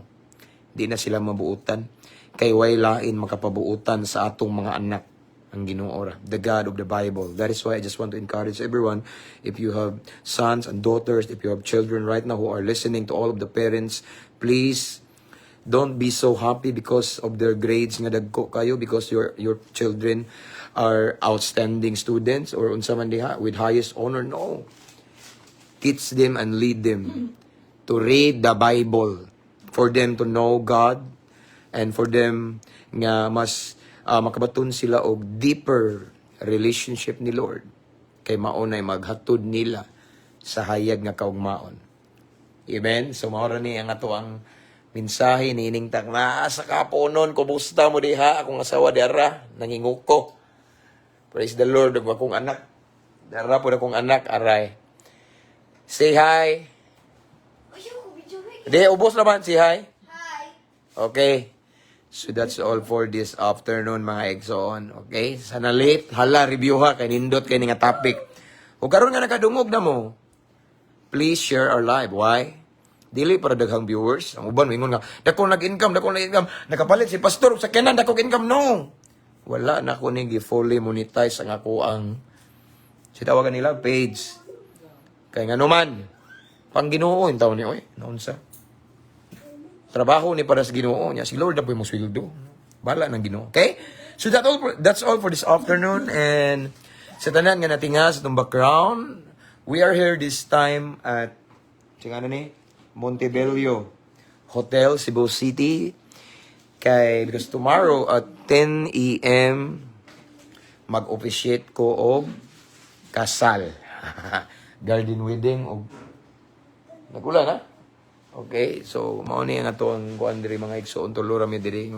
A: di na sila mabuutan. Kay way lain makapabuutan sa atong mga anak, ang Ginoo ra, the God of the Bible. That is why I just want to encourage everyone, if you have sons and daughters, if you have children right now who are listening, to all of the parents, please don't be so happy because of their grades nga dagko kayo, because your children are outstanding students or unsa man diha with highest honor. No. Teach them and lead them to read the Bible for them to know God and for them nga mas makabaton sila og deeper relationship ni Lord, kay mao nay maghatod nila sa hayag nga kaugmaon. Amen. So mao ra ni ang ato ang mensahe niining takna sa kaponon. Kumusta mo diha? Akong asawa diara nanginguko. Praise the Lord, ug akong anak. Dara po akong anak, aray. Say hi.
B: Ayaw ko video eh.
A: Di, ubos naman. Say hi.
B: Hi.
A: Okay. So that's all for this afternoon, mga igsoon. Okay? Sana late, hala, review ha kay nindot kay ni nga topic. Ug karon nga nakadungog na mo, please share our live. Why? Dili para daghang viewers. Ang uban moingon nga, "Dako nag-income, dako nag-income. Nakapalit si pastor og sakyanan, dako income." No. Wala na ko ni gi-fully monetize ang ako ang si tawagan nila page. Kay nga naman, pang Ginoo in taon ni oy, naunsa. Trabaho ni para sa Ginoo niya. Si Lord na po yung sweldo. Bala ng Ginoo. Okay? So that's all for this afternoon, and sa tanan nga natinga sa itong background, we are here this time at sing ano ni Montebello Hotel, Cebu City. Kay because tomorrow at 10 a.m. mag-officiate ko og kasal. Garden wedding og nagulan ha. Okay, so mao ni ang ato ang kuan diri, mga igsoon, tulo ra mi diri.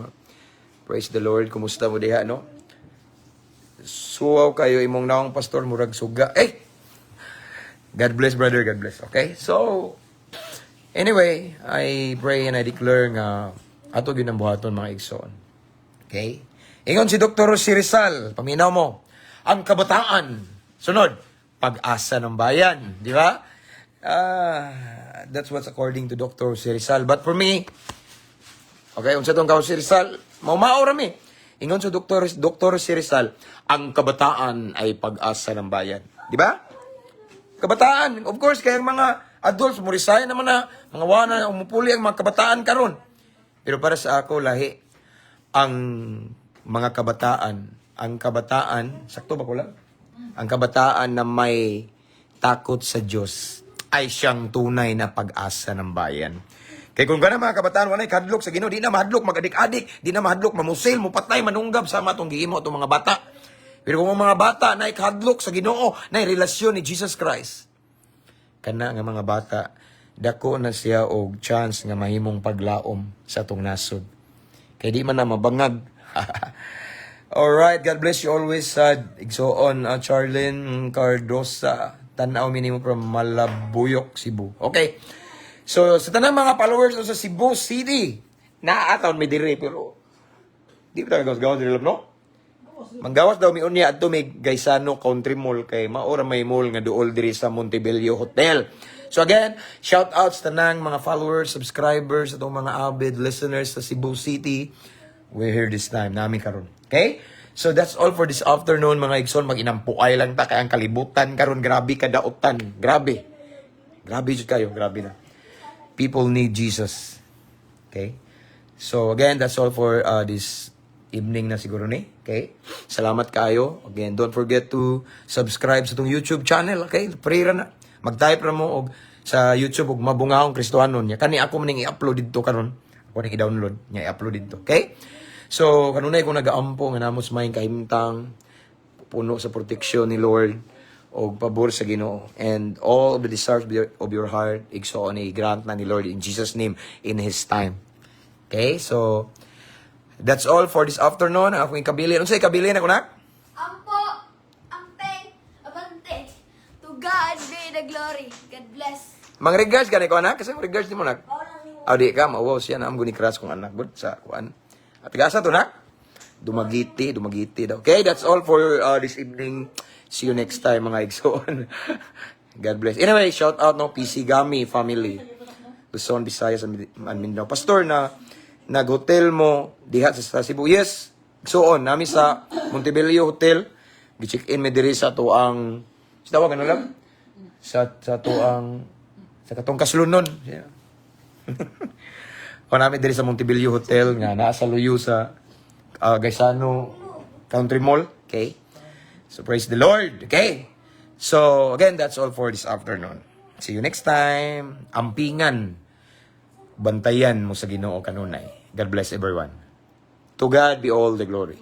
A: Praise the Lord. Kumusta mo diha, no? Suwaw kayo imong naong, pastor, murag suga. Eh! God bless, brother, God bless. Okay? So anyway, I pray and I declare nga ato gyud ang buhaton, mga igsoon. Okay? Ingon si Dr. si Rizal, paminaw mo, ang kabataan, sunod, pag-asa ng bayan, di ba? Ah, that's what's according to Dr. si Rizal. But for me, okay, unsa tong ka si Rizal, maumao ra mi. Ingon sa Dr. si Rizal, ang kabataan ay pag-asa ng bayan. Di ba? Kabataan, of course, kaya ang mga adults, mo resign naman na, mga wana, umupuli ang mga kabataan karon. Pero para sa ako, lahi, ang mga kabataan, ang kabataan, sakto ba ko lang? Ang kabataan na may takot sa Diyos ay siyang tunay na pag-asa ng bayan. Kay kung gana mga kabataan, walay kadlok sa Ginoo, di na mahadlok magadik-adik, di na mahadlok mamusil, mupatay, manunggab sama atong gihimo atong mga bata. Pero kung ang mga bata na kadlok sa Ginoo, na relasyon ni Jesus Christ, kana nga mga bata, dako na siya og chance nga mahimong paglaom sa atong nasod. Kay di man na mabangag. Alright, God bless you always, sad. Igsoon, Charlene Cardosa. Tanaw minimo from Malabuyok, Cebu. Okay. So, sa tanang mga followers sa Cebu City, naa taon mi diri, pero di ba tayo gawas diri, no? Manggawas daw mi unya adto may Gaisano Country Mall, kay mao ra may mall nga duol diri sa Montebello Hotel. So again, shout out sa tanang mga followers, subscribers, atong mga avid listeners sa Cebu City. We're here this time, nami karon. Okay? So that's all for this afternoon, mga igsoon, mag-inampuay lang ta kay ang kalibutan karon grabe kadautan. Grabe. Grabe jud kayo, grabe na. People need Jesus. Okay? So again, that's all for this evening na siguro ni. Okay? Salamat kayo. Again, don't forget to subscribe sa itong YouTube channel. Okay? Free ra na. Mag-type ra mo og sa YouTube og Mabungahong Kristohanon niya. Kani ako maning i-upload dito karon. Ako ning i-download niya, i-upload dito. Okay? So, kanunay ko nagaampo nga namo sa may kahimtang puno sa proteksyon ni Lord og pabor sa Ginoo, and all of the desires of your heart, igsoon, i-grant na ni Lord in Jesus' name, in His time. Okay? So that's all for this afternoon. Ang akong ikabilin. Unsa ikabilin ako, nak?
B: Ampo, amping, abante. To God be the glory. God bless.
A: Mang regards gani ko, anak, kasi regards nimo, nak. Ah, di ka mauwaw siya na am guni crush kong anak gud sa kuan. At gasa to, nak? Dumaguete, Dumaguete daw. Okay, that's all for this evening. See you next time, mga igsoon. God bless. Anyway, shout out, no, PC Gami family. Luzon, Visayas, and Mindanao. Pastor, na nag-hotel mo diha sa Cebu. Yes, igsoon nami sa Montebello Hotel. Gi-check in mi diri sa atuang sa tawag ano lang? Sa atuang sa katong kaslunon. Yeah. O nami diri sa Montebello Hotel nga naa sa luyo sa Gaisano Country Mall. Okay? So praise the Lord. Okay? So again, that's all for this afternoon. See you next time. Ampingan. Bantayan mo sa Ginoo kanunay. God bless everyone. To God be all the glory.